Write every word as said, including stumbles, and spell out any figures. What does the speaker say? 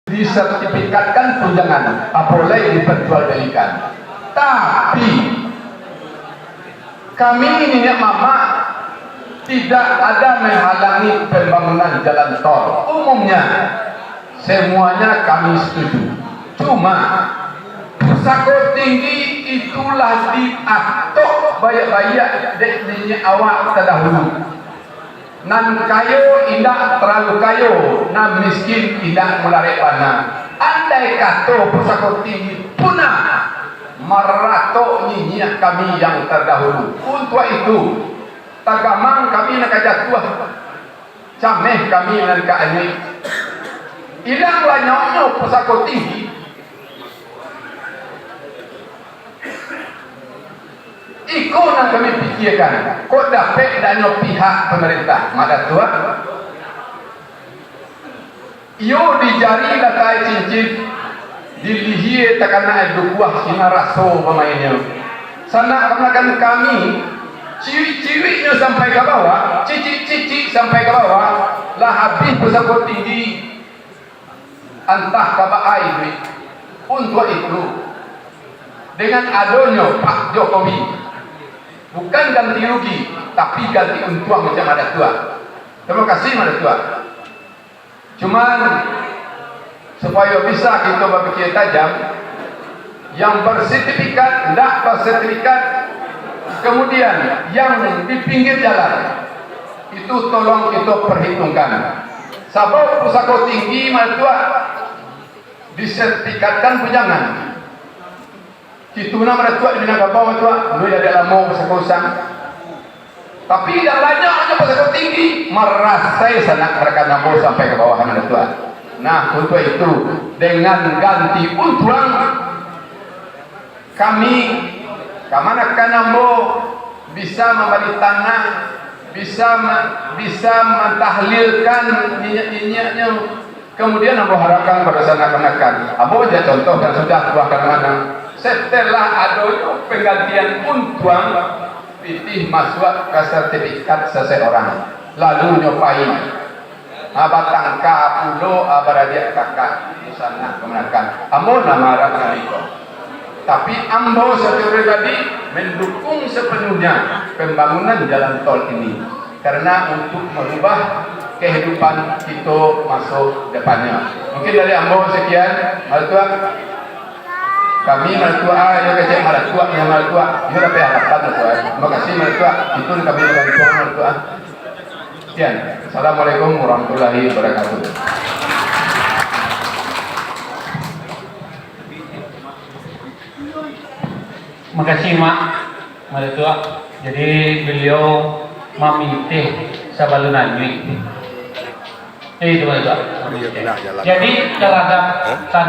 disertifikatkan tunjangan, apo lai diperjualbelikan. Tapi, kami niniak mamak tidak ada menghalangi pembangunan jalan tol. Umumnya, semuanya kami setuju. Cuma, Pusako Tinggi itulah diatok baiak-baiak dek niniak awak tadahulu. Nan kayo indak talalu kayo, nan miskin indak mularek bana. Andai kato Pusako Tinggi punah, maratok niniak kami yang tadahulu. Untuak itu, tagamang kami nan ka jatuah, cameh kami nan ka anyuik. Ilang lanyoknyo Pusako Tinggi. Iko nan kami pikiakan, kok dapek danyo pihak pamarintah, Mak Datuak? Iyo di jari latak cincin, di lihia takana dukuah, sinan raso bamainnyo. Sanak kamanakan kami, ciuik-ciuiknyo sampai ka bawah, cicik-cicik sampai ka bawah, lah abih Pusako Tinggi. Antah ka baa iduik. Untuak itu, dengan adonyo Pak Jokowi, bukan ganti rugi, tapi ganti untuang, ujar Mak Datuak. Terima kasih, Mak Datuak. Cuman, supayo bisa kito bapikia tajam, yang bersertifikat, ndak bersertifikat, kemudian yang di pinggir jalan, itu tolong kito perhitungkan. Sabab Pusako Tinggi, Mak Datuak, disertifikatkan punjangan. Itu nan, Mak Datuak, di Minangkabau, Mak Datuak, dulu jadi lamo Pusako Usang. Tapi, nan banyak aja Pusako Tinggi, marasai sanak rakan ambo sampai ka bawah, Mak Datuak. Nah, untuak itu, dengan ganti untuang, kami, kamanakan ambo, bisa mambali tanah, bisa ma-, bisa mantahlilkan niniak-niniaknyo. Kamudian, ambo harapkan pado sanak kamanakan, ambo ja contoh nan sudah buah ka manang. Setelah adonyo panggantian untuang, pitih masuak ka sertifikat saseorang, lalu nyo pai. Ha, batangka pulo, ha, baradiak kakak, sanak kamanakan. Ambo nan maharapkan iko. Tapi ambo sacaro pribadi mendukung sepenuhnya pembangunan jalan tol ini, karena untuk merubah kehidupan kito maso depannyo. Mungkin dari ambo sekian, Mak Datuak. Kami Mak Datuak, ah, yo kecek Mak Datuak, yo Mak Datuak, yo dapek harapan, Mak Datuak. Terima kasih, Mak Datuak. Itu kami bantuan, Mak Datuak. Sekian. Assalamualaikum warahmatullahi wabarakatuh. Makasih, Mak. Mak Datuak. Jadi, beliau mamintih sabalun anyuik. Eh, itu, Mak Datuak. Jadi, terhadap tanah